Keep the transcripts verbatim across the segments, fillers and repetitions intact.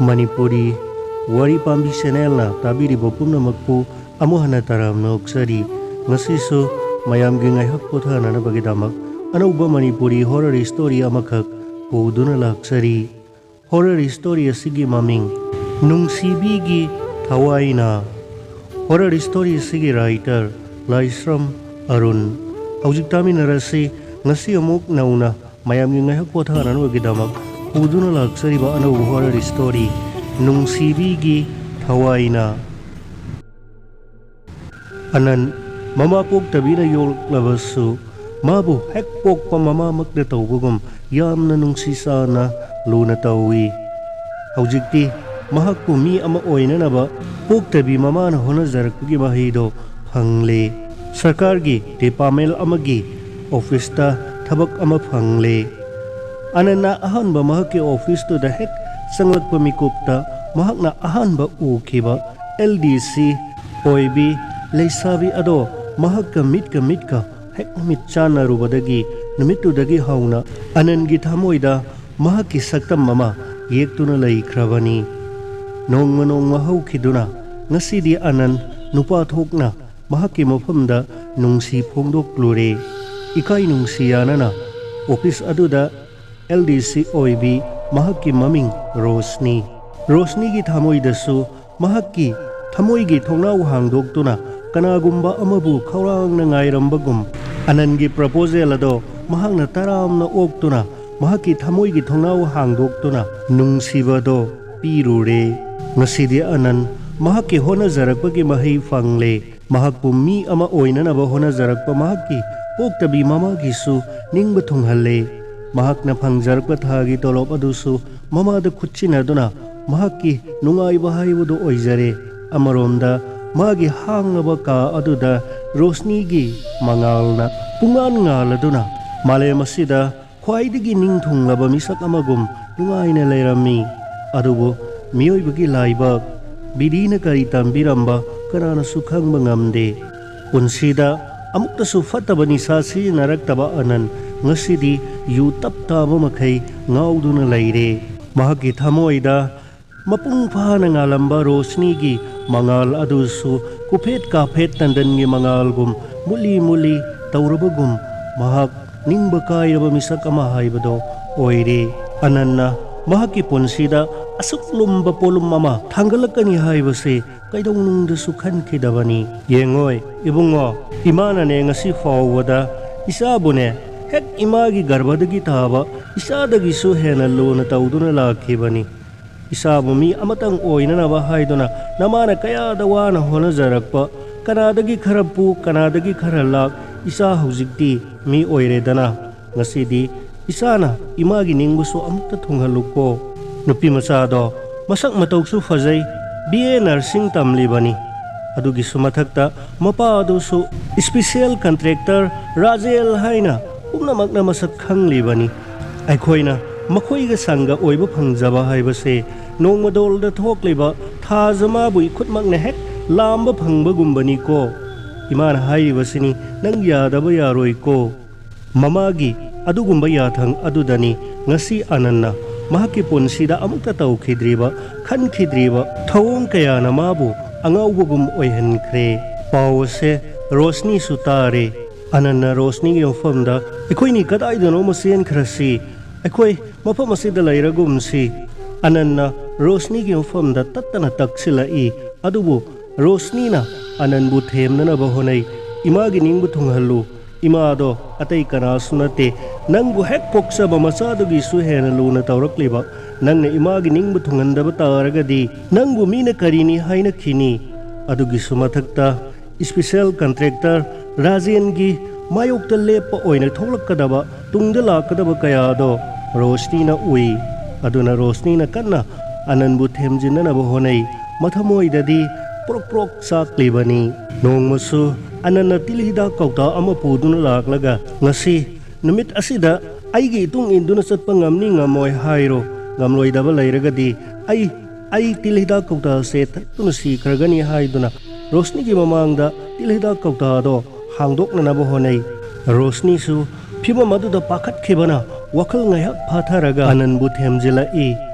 ꯃꯅꯤꯄꯨꯔꯤ ꯋꯥꯔꯤ ꯄꯥꯝꯕꯤ ꯆꯦꯅꯦꯜꯅ ꯇꯥꯕꯤꯔꯤꯕ ꯄꯨꯝꯅꯃꯛꯄꯨ ꯑꯃꯨꯛ ꯍꯟꯅ ꯇꯔꯥꯝꯅ ꯑꯣꯛꯆꯔꯤ꯫ ꯉꯁꯤꯁꯨ ꯃꯌꯥꯝꯒꯤ ꯉꯥꯏꯍꯥꯛ ꯄꯣꯊꯥꯅꯅꯕꯒꯤꯗꯃꯛ ꯑꯅꯧꯕ ꯃꯅꯤꯄꯨꯔꯤ ꯍꯣꯔꯔ ꯁ꯭ꯇꯣꯔꯤ ꯑꯃꯈꯛ ꯄꯨꯗꯨꯅ ꯂꯥꯛꯆꯔꯤ꯫ ꯍꯣꯔꯔ ꯁ꯭ꯇꯣꯔꯤ ꯑꯁꯤꯒꯤ ꯃꯃꯤꯡ ꯅꯨꯡꯁꯤꯕꯤꯒꯤ ꯊꯋꯥꯏꯅ꯫ ꯍꯣꯔꯔ ꯁ꯭ꯇꯣꯔꯤ ꯑꯁꯤꯒꯤ ꯔꯥꯏꯇꯔ ꯂꯥꯏꯁ꯭ꯔꯝ ꯑꯔꯨꯟ꯫ ꯍꯧꯖꯤꯛ ꯇꯥꯃꯤꯟꯅꯔꯁꯤ ꯉꯁꯤ ꯑꯃꯨꯛ ꯅꯧꯅ ꯃꯌꯥꯝꯒꯤ ꯉꯥꯏꯍꯥꯛ ꯄꯣꯊꯥꯅꯅꯕꯒꯤꯗꯃꯛ ꯄꯨꯗꯨꯅ ꯂꯥꯛꯆꯔꯤꯕ ꯑꯅꯧꯕ ꯍꯣꯔꯔ ꯁ꯭ꯇꯣꯔꯤ ꯅꯨꯡꯁꯤꯕꯤꯒꯤ ꯊꯋꯥꯏꯅ꯫ ꯑꯅꯟ ꯃꯃꯥ ꯄꯣꯛꯇꯕꯤꯅ ꯌꯣꯛꯂꯕꯁꯨ ꯃꯥꯕꯨ ꯍꯦꯛ ꯄꯣꯛꯄ ꯃꯃꯥꯃꯛꯅ ꯇꯧꯕꯒꯨꯝ ꯌꯥꯝꯅ ꯅꯨꯡꯁꯤ ꯆꯥꯅ ꯂꯨꯅ ꯇꯧꯏ꯫ ꯍꯧꯖꯤꯛꯇꯤ ꯃꯍꯥꯛꯄꯨ ꯃꯤ ꯑꯃ ꯑꯣꯏꯅꯅꯕ ꯄꯣꯛꯇꯕꯤ ꯃꯃꯥꯅ ꯍꯣꯠꯅꯖꯔꯛꯄꯒꯤ ꯃꯍꯩꯗꯣ ꯐꯪꯂꯦ꯫ ꯁꯔꯀꯥꯔꯒꯤ ꯗꯤꯄꯥꯔꯠꯃꯦꯟ ꯑꯃꯒꯤ ꯑꯣꯐꯤꯁꯇ ꯊꯕꯛ ꯑꯃ ꯐꯪꯂꯦ꯫ ꯑꯅꯟꯅ ꯑꯍꯥꯟꯕ ꯃꯍꯥꯛꯀꯤ ꯑꯣꯐꯤꯁꯇꯨꯗ ꯍꯦꯛ ꯆꯪꯂꯛꯄ ꯃꯤꯀꯨꯞꯇ ꯃꯍꯥꯛꯅ ꯑꯍꯥꯟꯕ ꯎꯈꯤꯕ ꯑꯦꯜ ꯗꯤ ꯁꯤ ꯑꯣꯏꯕꯤ ꯂꯩꯁꯥꯕꯤ ꯑꯗꯣ ꯃꯍꯥꯛꯀ ꯃꯤꯠꯀ ꯃꯤꯠꯀ ꯍꯦꯛ ꯃꯤꯠ ꯆꯥꯟꯅꯔꯨꯕꯗꯒꯤ ꯅꯨꯃꯤꯠꯇꯨꯗꯒꯤ ꯍꯧꯅ ꯑꯅꯟꯒꯤ ꯊꯃꯣꯏꯗ ꯃꯍꯥꯛꯀꯤ ꯁꯛꯇꯝ ꯑꯃ ꯌꯦꯛꯇꯨꯅ ꯂꯩꯈ꯭ꯔꯕꯅꯤ꯫ ꯅꯣꯡꯃ ꯅꯣꯡꯃ ꯍꯧꯈꯤꯗꯨꯅ ꯉꯁꯤꯗꯤ ꯑꯅꯟ ꯅꯨꯄꯥ ꯊꯣꯛꯅ ꯃꯍꯥꯛꯀꯤ ꯃꯐꯝꯗ ꯅꯨꯡꯁꯤ ꯐꯣꯡꯗꯣꯛꯂꯨꯔꯦ꯫ ꯏꯀꯥꯏ ꯅꯨꯡꯁꯤ ꯌꯥꯅꯅ ꯑꯣꯐꯤꯁ ꯑꯗꯨꯗ ꯑꯦꯜ ꯗꯤ ꯁꯤ ꯑꯣꯏꯕꯤ ꯃꯍꯥꯛꯀꯤ ꯃꯃꯤꯡ ꯔꯣꯁꯅꯤ꯫ ꯔꯣꯁꯅꯤꯒꯤ ꯊꯃꯣꯏꯗꯁꯨ ꯃꯍꯥꯛꯀꯤ ꯊꯃꯣꯏꯒꯤ ꯊꯣꯡꯅꯥꯎ ꯍꯥꯡꯗꯣꯛꯇꯨꯅ ꯀꯅꯥꯒꯨꯝꯕ ꯑꯃꯕꯨ ꯈꯧꯔꯥꯡꯅ ꯉꯥꯏꯔꯝꯕꯒꯨꯝ ꯑꯅꯟꯒꯤ ꯄ꯭ꯔꯄꯣꯖꯦꯜ ꯑꯗꯣ ꯃꯍꯥꯛꯅ ꯇꯔꯥꯝꯅ ꯑꯣꯛꯇꯨꯅ ꯃꯍꯥꯛꯀꯤ ꯊꯃꯣꯏꯒꯤ ꯊꯣꯡꯅꯥꯎ ꯍꯥꯡꯗꯣꯛꯇꯨꯅ ꯅꯨꯡꯁꯤꯕꯗꯣ ꯄꯤꯔꯨꯔꯦ꯫ ꯉꯁꯤꯗꯤ ꯑꯅꯟ ꯃꯍꯥꯛꯀꯤ ꯍꯣꯠꯅꯖꯔꯛꯄꯒꯤ ꯃꯍꯩ ꯐꯪꯂꯦ꯫ ꯃꯍꯥꯛꯄꯨ ꯃꯤ ꯑꯃ ꯑꯣꯏꯅꯅꯕ ꯍꯣꯠꯅꯖꯔꯛꯄ ꯃꯍꯥꯛꯀꯤ ꯄꯣꯛꯇꯕꯤ ꯃꯃꯥꯒꯤꯁꯨ ꯅꯤꯡꯕ ꯊꯨꯡꯍꯜꯂꯦ꯫ ꯃꯍꯥꯛꯅ ꯐꯪꯖꯔꯛꯄ ꯊꯥꯒꯤ ꯇꯣꯂꯣꯞ ꯑꯗꯨꯁꯨ ꯃꯃꯥꯗ ꯈꯨꯠꯁꯤꯟꯅꯗꯨꯅ ꯃꯍꯥꯛꯀꯤ ꯅꯨꯡꯉꯥꯏꯕ ꯍꯥꯏꯕꯗꯨ ꯑꯣꯏꯖꯔꯦ꯫ ꯑꯃꯔꯣꯝꯗ ꯃꯥꯒꯤ ꯍꯥꯡꯂꯕ ꯀꯥ ꯑꯗꯨꯗ ꯔꯣꯁꯅꯤꯒꯤ ꯃꯉꯥꯜꯅ ꯄꯨꯡꯉꯥꯟ ꯉꯥꯜꯂꯗꯨꯅ ꯃꯥꯂꯦꯝ ꯑꯁꯤꯗ ꯈ꯭ꯋꯥꯏꯗꯒꯤ ꯅꯤꯡꯊꯨꯡꯂꯕ ꯃꯤꯁꯛ ꯑꯃꯒꯨꯝ ꯅꯨꯡꯉꯥꯏꯅ ꯂꯩꯔꯝꯃꯤ꯫ ꯑꯗꯨꯕꯨ ꯃꯤꯑꯣꯏꯕꯒꯤ ꯂꯥꯏꯕꯛ, ꯕꯤꯙꯤꯅ ꯀꯔꯤ ꯇꯝꯕꯤꯔꯝꯕ ꯀꯅꯥꯅꯁꯨ ꯈꯪꯕ ꯉꯝꯗꯦ꯫ ꯄꯨꯟꯁꯤꯗ ꯑꯃꯨꯛꯇꯁꯨ ꯐꯠꯇꯕ ꯅꯤꯁꯥ ꯁꯤꯖꯤꯟꯅꯔꯛꯇꯕ ꯑꯅꯟ ꯉꯁꯤꯗꯤ ꯌꯨ ꯇꯞ ꯇꯥꯕ ꯃꯈꯩ ꯉꯥꯎꯗꯨꯅ ꯂꯩꯔꯦ꯫ ꯃꯍꯥꯛꯀꯤ ꯊꯃꯣꯏꯗ ꯃꯄꯨꯡ ꯐꯥꯅ ꯉꯥꯜꯂꯝꯕ ꯔꯣꯁꯅꯤꯒꯤ ꯃꯉꯥꯜ ꯑꯗꯨꯁꯨ ꯀꯨꯐꯦꯠ ꯀꯥꯐꯦꯠ ꯇꯟꯗꯟꯒꯤ ꯃꯉꯥꯜꯒꯨꯝ ꯃꯨꯠꯂꯤ ꯃꯨꯠꯂꯤ ꯇꯧꯔꯕꯒꯨꯝ ꯃꯍꯥꯛ ꯅꯤꯡꯕ ꯀꯥꯏꯔꯕ ꯃꯤꯁꯛ ꯑꯃ ꯍꯥꯏꯕꯗꯣ ꯑꯣꯏꯔꯦ꯫ ꯑꯅꯟꯅ ꯃꯍꯥꯛꯀꯤ ꯄꯨꯟꯁꯤꯗ ꯑꯁꯨꯛ ꯂꯨꯝꯕ ꯄꯣꯠꯂꯨꯝ ꯑꯃ ꯊꯥꯡꯒꯠꯂꯛꯀꯅꯤ ꯍꯥꯏꯕꯁꯤ ꯀꯩꯗꯧꯅꯨꯡꯗꯁꯨ ꯈꯟꯈꯤꯗꯕꯅꯤ꯫ ꯌꯦꯡꯉꯣꯏ ꯏꯕꯨꯡꯉꯣ, ꯏꯃꯥꯅꯅꯦ ꯉꯁꯤ ꯐꯥꯎꯕꯗ ꯏꯆꯥꯕꯨꯅꯦ ꯍꯦꯛ ꯏꯃꯥꯒꯤ ꯒꯔꯚꯗꯒꯤ ꯇꯥꯕ ꯏꯆꯥꯗꯒꯤꯁꯨ ꯍꯦꯟꯅ ꯂꯨꯅ ꯇꯧꯗꯨꯅ ꯂꯥꯛꯈꯤꯕꯅꯤ꯫ ꯏꯆꯥꯕꯨ ꯃꯤ ꯑꯃꯇꯪ ꯑꯣꯏꯅꯅꯕ ꯍꯥꯏꯗꯨꯅ ꯅꯃꯥꯅ ꯀꯌꯥꯗ ꯋꯥꯅ ꯍꯣꯠꯅꯖꯔꯛꯄ, ꯀꯅꯥꯗꯒꯤ ꯈꯔ ꯄꯨ, ꯀꯅꯥꯗꯒꯤ ꯈꯔ ꯂꯥꯛ, ꯏꯆꯥ ꯍꯧꯖꯤꯛꯇꯤ ꯃꯤ ꯑꯣꯏꯔꯦꯗꯅ꯫ ꯉꯁꯤꯗꯤ ꯏꯆꯥꯅ ꯏꯃꯥꯒꯤ ꯅꯤꯡꯕꯁꯨ ꯑꯃꯨꯛꯇ ꯊꯨꯡꯍꯜꯂꯨꯀꯣ꯫ ꯅꯨꯄꯤ ꯃꯆꯥꯗꯣ ꯃꯁꯛ ꯃꯇꯧꯁꯨ ꯐꯖꯩ, ꯕꯤ ꯑꯦ ꯅꯔꯁꯤꯡ ꯇꯝꯂꯤꯕꯅꯤ꯫ ꯑꯗꯨꯒꯤꯁꯨ ꯃꯊꯛꯇ ꯃꯄꯥ ꯑꯗꯨꯁꯨ ꯏꯁꯄꯤꯁꯦꯜ ꯀꯟꯇ꯭ꯔꯦꯛꯇꯔ ꯔꯥꯖꯦꯜ ꯍꯥꯏꯅ ꯄꯨꯝꯅꯃꯛꯅ ꯃꯁꯛ ꯈꯪꯂꯤꯕꯅꯤ꯫ ꯑꯩꯈꯣꯏꯅ ꯃꯈꯣꯏꯒ ꯁꯪꯒ ꯑꯣꯏꯕ ꯐꯪꯖꯕ ꯍꯥꯏꯕꯁꯦ ꯅꯣꯡꯃꯗꯣꯜꯗ ꯊꯣꯛꯂꯤꯕ ꯊꯥꯖ ꯃꯥꯕꯨ ꯏꯈꯨꯠꯃꯛꯅ ꯍꯦꯛ ꯂꯥꯝꯕ ꯐꯪꯕꯒꯨꯝꯕꯅꯤꯀꯣ꯫ ꯏꯃꯥꯅ ꯍꯥꯏꯔꯤꯕꯁꯤꯅꯤ, ꯅꯪ ꯌꯥꯗꯕ ꯌꯥꯔꯣꯏꯀꯣ꯫ ꯃꯃꯥꯒꯤ ꯑꯗꯨꯒꯨꯝꯕ ꯌꯥꯊꯪ ꯑꯗꯨꯗꯅꯤ ꯉꯁꯤ ꯑꯅꯟꯅ ꯃꯍꯥꯛꯀꯤ ꯄꯨꯟꯁꯤꯗ ꯑꯃꯨꯛꯇ ꯇꯧꯈꯤꯗ꯭ꯔꯤꯕ, ꯈꯟꯈꯤꯗ꯭ꯔꯤꯕ ꯊꯧꯑꯣꯡ ꯀꯌꯥꯅ ꯃꯥꯕꯨ ꯑꯉꯥꯎꯕꯒꯨꯝ ꯑꯣꯏꯍꯟꯈ꯭ꯔꯦ꯫ ꯄꯥꯎ ꯑꯁꯦ ꯔꯣꯁꯅꯤꯁꯨ ꯇꯥꯔꯦ꯫ ꯑꯅꯟꯅ ꯔꯣꯁꯅꯤꯒꯤ ꯃꯐꯝꯗ, "ꯑꯩꯈꯣꯏꯅꯤ ꯀꯗꯥꯏꯗꯅꯣꯃ ꯆꯦꯟꯈ꯭ꯔꯁꯤ, ꯑꯩꯈꯣꯏ ꯃꯐꯝ ꯑꯁꯤꯗ ꯂꯩꯔꯒꯨꯝꯁꯤ꯫" ꯑꯅꯟꯅ ꯔꯣꯁꯅꯤꯒꯤ ꯃꯐꯝꯗ ꯇꯠꯇꯅ ꯇꯛꯁꯤꯜꯂꯛꯏ꯫ ꯑꯗꯨꯕꯨ ꯔꯣꯁꯅꯤꯅ ꯑꯅꯟꯕꯨ ꯊꯦꯝꯅꯅꯕ ꯍꯣꯠꯅꯩ꯫ "ꯏꯃꯥꯒꯤ ꯅꯤꯡꯕ ꯊꯨꯡꯍꯜꯂꯨ꯫ ꯏꯃꯥꯗꯣ ꯑꯇꯩ ꯀꯅꯥꯁꯨ ꯅꯠꯇꯦ, ꯅꯪꯕꯨ ꯍꯦꯛ ꯄꯣꯛꯆꯕ ꯃꯆꯥꯗꯨꯒꯤꯁꯨ ꯍꯦꯟꯅ ꯂꯨꯅ ꯇꯧꯔꯛꯂꯤꯕ꯫ ꯅꯪꯅ ꯏꯃꯥꯒꯤ ꯅꯤꯡꯕ ꯊꯨꯡꯍꯟꯗꯕ ꯇꯥꯔꯒꯗꯤ ꯅꯪꯕꯨ ꯃꯤꯅ ꯀꯔꯤꯅꯤ ꯍꯥꯏꯅꯈꯤꯅꯤ?" ꯑꯗꯨꯒꯤꯁꯨ ꯃꯊꯛꯇ ꯏꯁꯄꯤꯁꯦꯜ ꯀꯟꯇ꯭ꯔꯦꯛꯇꯔ ꯔꯥꯖꯦꯟꯒꯤ ꯃꯥꯌꯣꯛꯇ ꯂꯦꯞꯄ ꯑꯣꯏꯅ ꯊꯣꯛꯂꯛꯀꯗꯕ, ꯇꯨꯡꯗ ꯂꯥꯛꯀꯗꯕ ꯀꯌꯥꯗꯣ ꯔꯣꯁꯅꯤꯅ ꯎꯏ꯫ ꯑꯗꯨꯅ ꯔꯣꯁꯅꯤꯅ ꯀꯟꯅ ꯑꯅꯟꯕꯨ ꯊꯦꯝꯖꯤꯟꯅꯅꯕ ꯍꯣꯠꯅꯩ꯫ ꯃꯊꯃꯣꯏꯗꯗꯤ ꯄ꯭ꯔꯣꯛ ꯄ꯭ꯔꯣꯛ ꯆꯥꯛꯂꯤꯕꯅꯤ꯫ ꯅꯣꯡꯃꯁꯨ ꯑꯅꯟꯅ ꯇꯤꯜ ꯍꯤꯗꯥꯛ ꯀꯧꯇꯥ ꯑꯃ ꯄꯨꯗꯨꯅ ꯂꯥꯛꯂꯒ, "ꯉꯁꯤ ꯅꯨꯃꯤꯠ ꯑꯁꯤꯗ ꯑꯩꯒꯤ ꯏꯇꯨꯡ ꯏꯟꯗꯨꯅ ꯆꯠꯄ ꯉꯝꯅꯤ ꯉꯝꯃꯣꯏ ꯍꯥꯏꯔꯣ꯫ ꯉꯝꯂꯣꯏꯗꯕ ꯂꯩꯔꯒꯗꯤ ꯑꯩ, ꯑꯩ ꯇꯤꯜ ꯍꯤꯗꯥꯛ ꯀꯧꯇꯥꯁꯦ ꯊꯛꯇꯨꯅ ꯁꯤꯈ꯭ꯔꯒꯅꯤ" ꯍꯥꯏꯗꯨꯅ ꯔꯣꯁꯅꯤꯒꯤ ꯃꯃꯥꯡꯗ ꯇꯤꯜ ꯍꯤꯗꯥꯛ ꯀꯧꯇꯥꯗꯣ ꯍꯥꯡꯗꯣꯛꯅꯅꯕ ꯍꯣꯠꯅꯩ꯫ ꯔꯣꯁꯅꯤꯁꯨ ꯐꯤꯚꯝ ꯑꯗꯨꯗ ꯄꯥꯈꯠꯈꯤꯕꯅ ꯋꯥꯈꯜ ꯉꯥꯏꯍꯥꯛ ꯐꯥꯊꯔꯒ ꯑꯅꯟꯕꯨ ꯊꯦꯝꯖꯤꯜꯂꯛꯏ꯫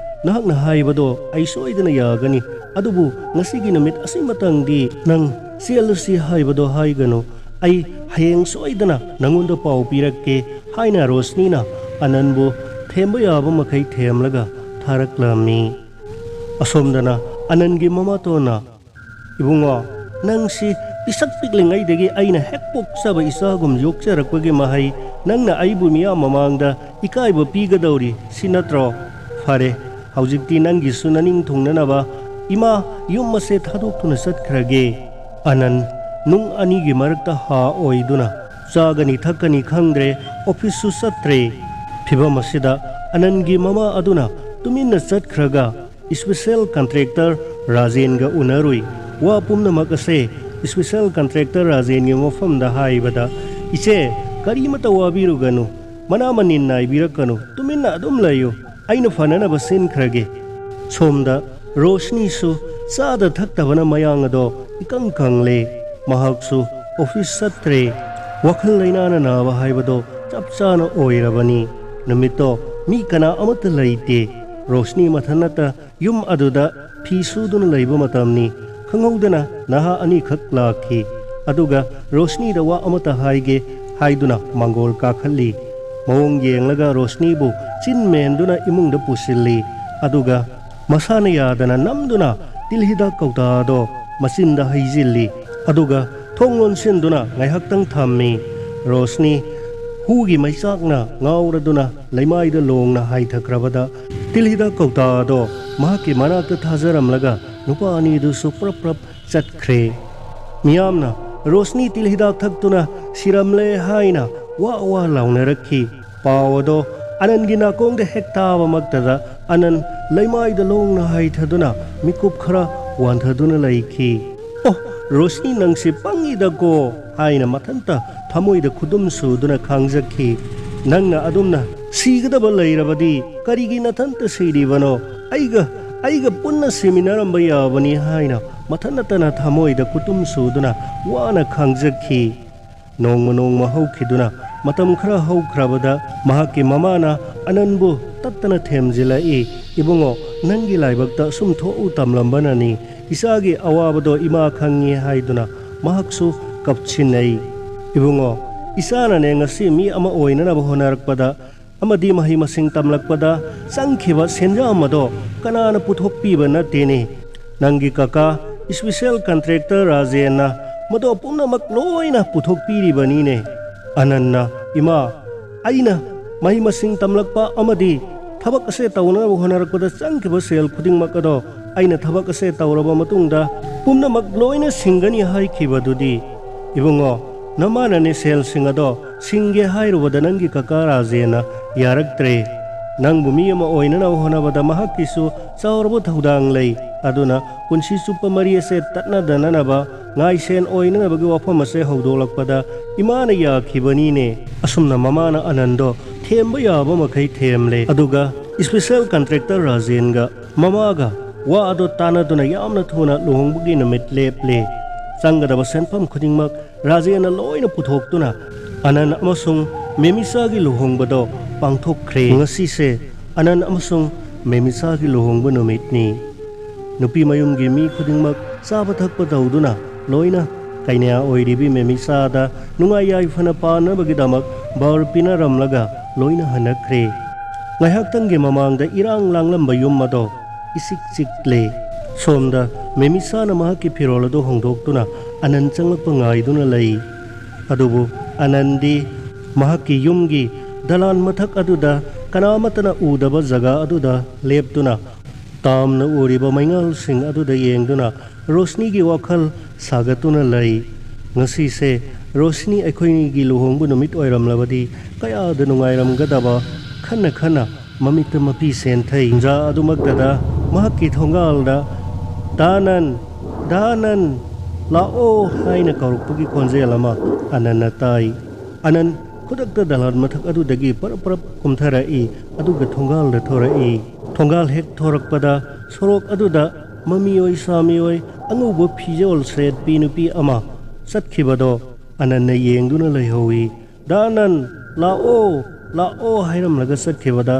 ꯅꯍꯥꯛꯅ ꯍꯥꯏꯕꯗꯣ ꯑꯩ ꯁꯣꯏꯗꯅ ꯌꯥꯒꯅꯤ꯫ ꯑꯗꯨꯕꯨ ꯉꯁꯤꯒꯤ ꯅꯨꯃꯤꯠ ꯑꯁꯤꯃꯇꯪꯗꯤ ꯅꯪ ꯆꯦꯜꯂꯁꯤ ꯍꯥꯏꯕꯗꯣ ꯍꯥꯏꯒꯅꯨ꯫ ꯑꯩ ꯍꯌꯦꯡ ꯁꯣꯏꯗꯅ ꯅꯪꯉꯣꯟꯗ ꯄꯥꯎ ꯄꯤꯔꯛꯀꯦ" ꯍꯥꯏꯅ ꯔꯣꯁꯅꯤꯅ ꯑꯅꯟꯕꯨ ꯊꯦꯝꯕ ꯌꯥꯕ ꯃꯈꯩ ꯊꯦꯝꯂꯒ ꯊꯥꯔꯛꯂꯝꯃꯤ꯫ ꯑꯁꯣꯝꯗꯅ ꯑꯅꯟꯒꯤ ꯃꯃꯥꯇꯣꯟꯅ, "ꯏꯕꯨꯡꯉꯣ, ꯅꯪꯁꯤ ꯄꯤꯁꯛ ꯄꯤꯛꯂꯤꯉꯩꯗꯒꯤ ꯑꯩꯅ ꯍꯦꯛ ꯄꯣꯛꯆꯕ ꯏꯆꯥꯒꯨꯝ ꯌꯣꯛꯆꯔꯛꯄꯒꯤ ꯃꯍꯩ, ꯅꯪꯅ ꯑꯩꯕꯨ ꯃꯤꯌꯥꯝ ꯃꯃꯥꯡꯗ ꯏꯀꯥꯏꯕ ꯄꯤꯒꯗꯧꯔꯤ, ꯁꯤ ꯅꯠꯇ꯭ꯔꯣ? ꯐꯔꯦ, ꯍꯧꯖꯤꯛꯇꯤ ꯅꯪꯒꯤꯁꯨ ꯅꯅꯤꯡ ꯊꯨꯡꯅꯅꯕ ꯏꯃꯥ ꯌꯨꯝ ꯑꯁꯦ ꯊꯥꯗꯣꯛꯇꯨꯅ ꯆꯠꯈ꯭ꯔꯒꯦ꯫" ꯑꯅꯟ ꯅꯨꯡ ꯑꯅꯤꯒꯤ ꯃꯔꯛꯇ ꯍꯥ ꯑꯣꯏꯗꯨꯅ ꯆꯥꯒꯅꯤ ꯊꯛꯀꯅꯤ ꯈꯪꯗ꯭ꯔꯦ, ꯑꯣꯐꯤꯁꯁꯨ ꯆꯠꯇ꯭ꯔꯦ꯫ ꯐꯤꯚꯝ ꯑꯁꯤꯗ ꯑꯅꯟꯒꯤ ꯃꯃꯥ ꯑꯗꯨꯅ ꯇꯨꯃꯤꯟꯅ ꯆꯠꯈ꯭ꯔꯒ ꯏꯁꯄꯤꯁꯦꯜ ꯀꯟꯇ꯭ꯔꯦꯛꯇꯔ ꯔꯥꯖꯦꯟꯒ ꯎꯅꯔꯨꯏ꯫ ꯋꯥ ꯄꯨꯝꯅꯃꯛ ꯑꯁꯦ ꯏꯁꯄꯤꯁꯦꯜ ꯀꯟꯇ꯭ꯔꯦꯛꯇꯔ ꯔꯥꯖꯦꯟꯒꯤ ꯃꯐꯝꯗ ꯍꯥꯏꯕꯗ, "ꯏꯆꯦ, ꯀꯔꯤꯃꯇ ꯋꯥꯕꯤꯔꯨꯒꯅꯨ, ꯃꯅꯥ ꯃꯅꯤꯟ ꯅꯥꯏꯕꯤꯔꯛꯀꯅꯨ, ꯇꯨꯃꯤꯟꯅ ꯑꯗꯨꯝ ꯂꯩꯌꯨ, ꯑꯩꯅ ꯐꯅꯅꯕ ꯁꯤꯟꯈ꯭ꯔꯒꯦ꯫" ꯁꯣꯝꯗ ꯔꯣꯁꯅꯤꯁꯨ ꯆꯥꯗ ꯊꯛꯇꯕꯅ ꯃꯌꯥꯡ ꯑꯗꯣ ꯏꯀꯪ ꯀꯪꯂꯦ꯫ ꯃꯍꯥꯛꯁꯨ ꯑꯣꯐꯤꯁ ꯆꯠꯇ꯭ꯔꯦ꯫ ꯋꯥꯈꯜ ꯂꯩꯅꯥꯅ ꯅꯥꯕ ꯍꯥꯏꯕꯗꯣ ꯆꯞ ꯆꯥꯅ ꯑꯣꯏꯔꯕꯅꯤ꯫ ꯅꯨꯃꯤꯠꯇꯣ ꯃꯤ ꯀꯅꯥ ꯑꯃꯠꯇ ꯂꯩꯇꯦ꯫ ꯔꯣꯁꯅꯤ ꯃꯊꯟꯅꯇ ꯌꯨꯝ ꯑꯗꯨꯗ ꯐꯤ ꯁꯨꯗꯨꯅ ꯂꯩꯕ ꯃꯇꯝꯅꯤ꯫ ꯈꯪꯍꯧꯗꯅ ꯅꯍꯥ ꯑꯅꯤꯈꯛ ꯂꯥꯛꯈꯤ꯫ ꯑꯗꯨꯒ ꯔꯣꯁꯅꯤꯗ ꯋꯥ ꯑꯃꯠꯇ ꯍꯥꯏꯒꯦ ꯍꯥꯏꯗꯨꯅ ꯃꯥꯡꯒꯣꯜ ꯀꯥꯈꯠꯂꯤ꯫ ꯃꯑꯣꯡ ꯌꯦꯡꯂꯒ ꯔꯣꯁꯅꯤꯕꯨ ꯆꯤꯟ ꯃꯦꯟꯗꯨꯅ ꯏꯃꯨꯡꯗ ꯄꯨꯁꯤꯜꯂꯤ꯫ ꯑꯗꯨꯒ ꯃꯁꯥꯅ ꯌꯥꯗꯅ ꯅꯝꯗꯨꯅ ꯇꯤꯜ ꯍꯤꯗꯥꯛ ꯀꯧꯇꯥ ꯑꯗꯣ ꯃꯆꯤꯟꯗ ꯍꯩꯖꯤꯜꯂꯤ꯫ ꯑꯗꯨꯒ ꯊꯣꯡ ꯂꯣꯟꯁꯤꯟꯗꯨꯅ ꯉꯥꯏꯍꯥꯛꯇꯪ ꯊꯝꯃꯤ꯫ ꯔꯣꯁꯅꯤ ꯍꯨꯒꯤ ꯃꯩꯆꯥꯛꯅ ꯉꯥꯎꯔꯗꯨꯅ ꯂꯩꯃꯥꯏꯗ ꯂꯣꯡꯅ ꯍꯥꯏꯊꯈ꯭ꯔꯕꯗ, ꯇꯤꯜ ꯍꯤꯗꯥꯛ ꯀꯧꯇꯥ ꯑꯗꯣ ꯃꯍꯥꯛꯀꯤ ꯃꯅꯥꯛꯇ ꯊꯥꯖꯔꯝꯂꯒ ꯅꯨꯄꯥ ꯑꯅꯤꯗꯨꯁꯨ ꯄ꯭ꯔꯞ ꯄ꯭ꯔꯞ ꯆꯠꯈ꯭ꯔꯦ꯫ ꯃꯤꯌꯥꯝꯅ ꯔꯣꯁꯅꯤ ꯇꯤꯜ ꯍꯤꯗꯥꯛ ꯊꯛꯇꯨꯅ ꯁꯤꯔꯝꯂꯦ ꯍꯥꯏꯅ ꯋꯥ ꯋꯥ ꯂꯥꯎꯅꯔꯛꯈꯤ꯫ ꯄꯥꯎ ꯑꯗꯣ ꯑꯅꯟꯒꯤ ꯅꯥꯀꯣꯡꯗ ꯍꯦꯛ ꯇꯥꯕꯃꯛꯇꯗ ꯑꯅꯟ ꯂꯩꯃꯥꯏꯗ ꯂꯣꯡꯅ ꯍꯥꯏꯊꯗꯨꯅ ꯃꯤꯀꯨꯞ ꯈꯔ ꯋꯥꯟꯊꯗꯨꯅ ꯂꯩꯈꯤ꯫ "ꯑꯣ, ꯔꯣꯁꯅꯤ, ꯅꯪꯁꯦ ꯄꯪꯉꯤꯗꯀꯣ" ꯍꯥꯏꯅ ꯃꯊꯟꯇ ꯊꯃꯣꯏꯗ ꯈꯨꯗꯨꯝ ꯁꯨꯗꯨꯅ ꯈꯥꯡꯖꯈꯤ꯫ "ꯅꯪꯅ ꯑꯗꯨꯝꯅ ꯁꯤꯒꯗꯕ ꯂꯩꯔꯕꯗꯤ ꯀꯔꯤꯒꯤ ꯅꯊꯟꯇ ꯁꯤꯔꯤꯕꯅꯣ? ꯑꯩꯒ, ꯑꯩꯒ ꯄꯨꯟꯅ ꯁꯤꯃꯤꯟꯅꯔꯝꯕ ꯌꯥꯕꯅꯤ" ꯍꯥꯏꯅ ꯃꯊꯟꯅꯇꯅ ꯊꯃꯣꯏꯗ ꯈꯨꯇꯨꯝ ꯁꯨꯗꯨꯅ ꯋꯥꯅ ꯈꯥꯡꯖꯈꯤ꯫ ꯅꯣꯡꯃ ꯅꯣꯡꯃ ꯍꯧꯈꯤꯗꯨꯅ ꯃꯇꯝ ꯈꯔ ꯍꯧꯈ꯭ꯔꯕꯗ ꯃꯍꯥꯛꯀꯤ ꯃꯃꯥꯅ ꯑꯅꯟꯕꯨ ꯇꯠ ꯇꯅ ꯊꯦꯝꯖꯤꯜꯂꯛꯏ꯫ "ꯏꯕꯨꯡꯉꯣ, ꯅꯪꯒꯤ ꯂꯥꯏꯕꯛꯇ ꯑꯁꯨꯝ ꯊꯣꯛꯎ ꯇꯝꯂꯝꯕꯅꯅꯤ꯫ ꯏꯆꯥꯒꯤ ꯑꯋꯥꯕꯗꯣ ꯏꯃꯥ ꯈꯪꯉꯤ" ꯍꯥꯏꯗꯨꯅ ꯃꯍꯥꯛꯁꯨ ꯀꯞꯁꯤꯟꯅꯩ꯫ "ꯏꯕꯨꯡꯉꯣ, ꯏꯆꯥꯅꯅꯦ ꯉꯁꯤ ꯃꯤ ꯑꯃ ꯑꯣꯏꯅꯅꯕ ꯍꯣꯠꯅꯔꯛꯄꯗ ꯑꯃꯗꯤ ꯃꯍꯩ ꯃꯁꯤꯡ ꯇꯝꯂꯛꯄꯗ ꯆꯪꯈꯤꯕ ꯁꯦꯟꯖꯥꯝ ꯑꯗꯣ ꯀꯅꯥꯅ ꯄꯨꯊꯣꯛꯄꯤꯕ ꯅꯠꯇꯦꯅꯦ꯫ ꯅꯪꯒꯤ ꯀꯀꯥ ꯏꯁꯄꯤꯁꯦꯜ ꯀꯟꯇ꯭ꯔꯦꯛꯇꯔ ꯔꯥꯖꯦꯟꯅ ꯃꯗꯣ ꯄꯨꯝꯅꯃꯛ ꯂꯣꯏꯅ ꯄꯨꯊꯣꯛꯄꯤꯔꯤꯕꯅꯤꯅꯦ꯫" ꯑꯅꯟꯅ, "ꯏꯃꯥ, ꯑꯩꯅ ꯃꯍꯩ ꯃꯁꯤꯡ ꯇꯝꯂꯛꯄ ꯑꯃꯗꯤ ꯊꯕꯛ ꯑꯁꯦ ꯇꯧꯅꯕ ꯍꯣꯠꯅꯔꯛꯄꯗ ꯆꯪꯈꯤꯕ ꯁꯦꯜ ꯈꯨꯗꯤꯡꯃꯛ ꯑꯗꯣ ꯑꯩꯅ ꯊꯕꯛ ꯑꯁꯦ ꯇꯧꯔꯕ ꯃꯇꯨꯡꯗ ꯄꯨꯝꯅꯃꯛ ꯂꯣꯏꯅ ꯁꯤꯡꯒꯅꯤ ꯍꯥꯏꯈꯤꯕꯗꯨꯗꯤ?" "ꯏꯕꯨꯡꯉꯣ, ꯅꯃꯥꯅꯅꯦ ꯁꯦꯜꯁꯤꯡ ꯑꯗꯣ ꯁꯤꯡꯒꯦ ꯍꯥꯏꯔꯨꯕꯗ ꯅꯪꯒꯤ ꯀꯀꯥ ꯔꯥꯖꯦꯟꯅ ꯌꯥꯔꯛꯇ꯭ꯔꯦ꯫ ꯅꯪꯕꯨ ꯃꯤ ꯑꯃ ꯑꯣꯏꯅꯅꯕ ꯍꯣꯠꯅꯕꯗ ꯃꯍꯥꯛꯀꯤꯁꯨ ꯆꯥꯎꯔꯕ ꯊꯧꯗꯥꯡ ꯂꯩ꯫ ꯑꯗꯨꯅ ꯄꯨꯟꯁꯤ ꯆꯨꯞꯄ ꯃꯔꯤ ꯑꯁꯦ ꯇꯠꯅꯗꯅꯅꯕ ꯉꯥꯏꯁꯦꯟ ꯑꯣꯏꯅꯅꯕꯒꯤ ꯋꯥꯐꯝ ꯑꯁꯦ ꯍꯧꯗꯣꯛꯂꯛꯄꯗ ꯏꯃꯥꯅ ꯌꯥꯈꯤꯕꯅꯤꯅꯦ꯫" ꯑꯁꯨꯝꯅ ꯃꯃꯥꯅ ꯑꯅꯟꯗꯣ ꯊꯦꯝꯕ ꯌꯥꯕ ꯃꯈꯩ ꯊꯦꯝꯂꯦ꯫ ꯑꯗꯨꯒ ꯏꯁꯄꯤꯁꯦꯜ ꯀꯟꯇ꯭ꯔꯦꯛꯇꯔ ꯔꯥꯖꯦꯟꯒ ꯃꯃꯥꯒ ꯋꯥ ꯑꯗꯣ ꯇꯥꯟꯅꯗꯨꯅ ꯌꯥꯝꯅ ꯊꯨꯅ ꯂꯨꯍꯣꯡꯕꯒꯤ ꯅꯨꯃꯤꯠ ꯂꯦꯞꯂꯦ꯫ ꯆꯪꯒꯗꯕ ꯁꯦꯟꯐꯝ ꯈꯨꯗꯤꯡꯃꯛ ꯔꯥꯖꯦꯟꯅ ꯂꯣꯏꯅ ꯄꯨꯊꯣꯛꯇꯨꯅ ꯑꯅꯟ ꯑꯃꯁꯨꯡ ꯃꯦꯃꯤꯁꯥꯒꯤ ꯂꯨꯍꯣꯡꯕꯗꯣ ꯄꯥꯡꯊꯣꯛꯈ꯭ꯔꯦ꯫ ꯉꯁꯤꯁꯦ ꯑꯅꯟ ꯑꯃꯁꯨꯡ ꯃꯦꯃꯤꯁꯥꯒꯤ ꯂꯨꯍꯣꯡꯕ ꯅꯨꯃꯤꯠꯅꯤ꯫ ꯅꯨꯄꯤ ꯃꯌꯨꯝꯒꯤ ꯃꯤ ꯈꯨꯗꯤꯡꯃꯛ ꯆꯥꯕ ꯊꯛꯄ ꯇꯧꯗꯨꯅ ꯂꯣꯏꯅ ꯀꯩꯅ꯭ꯌꯥ ꯑꯣꯏꯔꯤꯕꯤ ꯃꯦꯃꯤꯁꯥꯗ ꯅꯨꯡꯉꯥꯏ ꯌꯥꯏꯐꯅ ꯄꯥꯟꯅꯕꯒꯤꯗꯃꯛ ꯕꯥꯔ ꯄꯤꯅꯔꯝꯂꯒ ꯂꯣꯏꯅ ꯍꯟꯅꯈ꯭ꯔꯦ꯫ ꯉꯥꯏꯍꯥꯛꯇꯪꯒꯤ ꯃꯃꯥꯡꯗ ꯏꯔꯥꯡ ꯂꯥꯡꯂꯝꯕ ꯌꯨꯝ ꯑꯗꯣ ꯏꯆꯤꯛ ꯆꯤꯛꯂꯦ꯫ ꯁꯣꯝꯗ ꯃꯦꯃꯤꯁꯥꯅ ꯃꯍꯥꯛꯀꯤ ꯐꯤꯔꯣꯜ ꯑꯗꯨ ꯍꯣꯡꯗꯣꯛꯇꯨꯅ ꯑꯅꯟ ꯆꯪꯂꯛꯄ ꯉꯥꯏꯗꯨꯅ ꯂꯩ꯫ ꯑꯗꯨꯕꯨ ꯑꯅꯟꯗꯤ ꯃꯍꯥꯛꯀꯤ ꯌꯨꯝꯒꯤ ꯗꯂꯥꯟ ꯃꯊꯛ ꯑꯗꯨꯗ ꯀꯅꯥ ꯑꯃꯠꯇꯅ ꯎꯗꯕ ꯖꯒꯥ ꯑꯗꯨꯗ ꯂꯦꯞꯇꯨꯅ ꯇꯥꯝꯅ ꯎꯔꯤꯕ ꯃꯩꯉꯥꯜꯁꯤꯡ ꯑꯗꯨꯗ ꯌꯦꯡꯗꯨꯅ ꯔꯣꯁꯅꯤꯒꯤ ꯋꯥꯈꯜ ꯁꯥꯒꯠꯇꯨꯅ ꯂꯩ꯫ ꯉꯁꯤꯁꯦ ꯔꯣꯁꯅꯤ ꯑꯩꯈꯣꯏꯅꯤꯒꯤ ꯂꯨꯍꯣꯡꯕ ꯅꯨꯃꯤꯠ ꯑꯣꯏꯔꯝꯂꯕꯗꯤ ꯀꯌꯥꯗ ꯅꯨꯡꯉꯥꯏꯔꯝꯒꯗꯕ ꯈꯟꯅ ꯈꯟꯅ ꯃꯃꯤꯠꯇ ꯃꯄꯤ ꯁꯦꯟꯊꯩ꯫ ꯇꯟꯖꯥ ꯑꯗꯨꯃꯛꯇꯗ ꯃꯍꯥꯛꯀꯤ ꯊꯣꯡꯒꯥꯜꯗ, "ꯗꯥ ꯑꯅꯟ, ꯗꯥ ꯑꯅꯟ, ꯂꯥꯛꯑꯣ" ꯍꯥꯏꯅ ꯀꯧꯔꯛꯄꯒꯤ ꯈꯣꯟꯖꯦꯜ ꯑꯃ ꯑꯅꯟꯅ ꯇꯥꯏ꯫ ꯑꯅꯟ ꯈꯨꯗꯛꯇ ꯗꯂꯥꯟ ꯃꯊꯛ ꯑꯗꯨꯗꯒꯤ ꯄꯔꯞ ꯄꯔꯞ ꯀꯨꯝꯊꯔꯛꯏ, ꯑꯗꯨꯒ ꯊꯣꯡꯒꯥꯜꯗ ꯊꯣꯔꯛꯏ꯫ ꯊꯣꯡꯒꯥꯜ ꯍꯦꯛ ꯊꯣꯔꯛꯄꯗ ꯁꯣꯔꯣꯛ ꯑꯗꯨꯗ ꯃꯃꯤꯑꯣꯏ ꯁꯥꯃꯤꯑꯣꯏ ꯑꯉꯧꯕ ꯐꯤꯖꯣꯜ ꯁꯦꯠꯄꯤ ꯅꯨꯄꯤ ꯑꯃ ꯆꯠꯈꯤꯕꯗꯣ ꯑꯅꯟꯅ ꯌꯦꯡꯗꯨꯅ ꯂꯩꯍꯧꯏ꯫ "ꯗꯥ ꯑꯅꯟ, ꯂꯥꯛꯑꯣ, ꯂꯥꯛꯑꯣ" ꯍꯥꯏꯔꯝꯂꯒ ꯆꯠꯈꯤꯕꯗ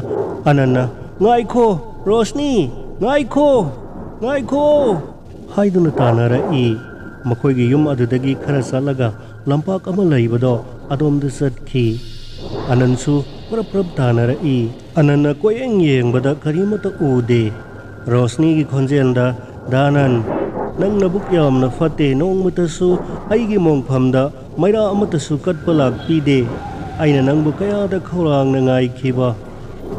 ꯑꯅꯟꯅ, "ꯉꯥꯏꯈꯣ, ꯔꯣꯁꯅꯤ, ꯉꯥꯏꯈꯣ, ꯉꯥꯏꯈꯣ!" ꯍꯥꯏꯗꯨꯅ ꯇꯥꯟꯅꯔꯛꯏ꯫ ꯃꯈꯣꯏꯒꯤ ꯌꯨꯝ ꯑꯗꯨꯗꯒꯤ ꯈꯔ ꯆꯠꯂꯒ ꯂꯝꯄꯥꯛ ꯑꯃ ꯂꯩꯕꯗꯣ ꯑꯗꯣꯝꯗ ꯆꯠꯈꯤ꯫ ꯑꯅꯟꯁꯨ ꯄ꯭ꯔꯞ ꯄ꯭ꯔꯞ ꯇꯥꯟꯅꯔꯛꯏ꯫ ꯑꯅꯟꯅ ꯀꯣꯏꯌꯦꯡ ꯌꯦꯡꯕꯗ ꯀꯔꯤꯃꯠꯇ ꯎꯗꯦ꯫ ꯔꯣꯁꯅꯤꯒꯤ ꯈꯣꯟꯖꯦꯜꯗ, "ꯗꯥꯅꯟ, ꯅꯪ ꯅꯕꯨꯛ ꯌꯥꯝꯅ ꯐꯠꯇꯦ, ꯅꯣꯡꯃꯇꯁꯨ ꯑꯩꯒꯤ ꯃꯣꯡꯐꯝꯗ ꯃꯩꯔꯥ ꯑꯃꯠꯇꯁꯨ ꯀꯠꯄ ꯂꯥꯛꯄꯤꯗꯦ꯫ ꯑꯩꯅ ꯅꯪꯕꯨ ꯀꯌꯥꯗ ꯈꯧꯔꯥꯡꯅ ꯉꯥꯏꯈꯤꯕ꯫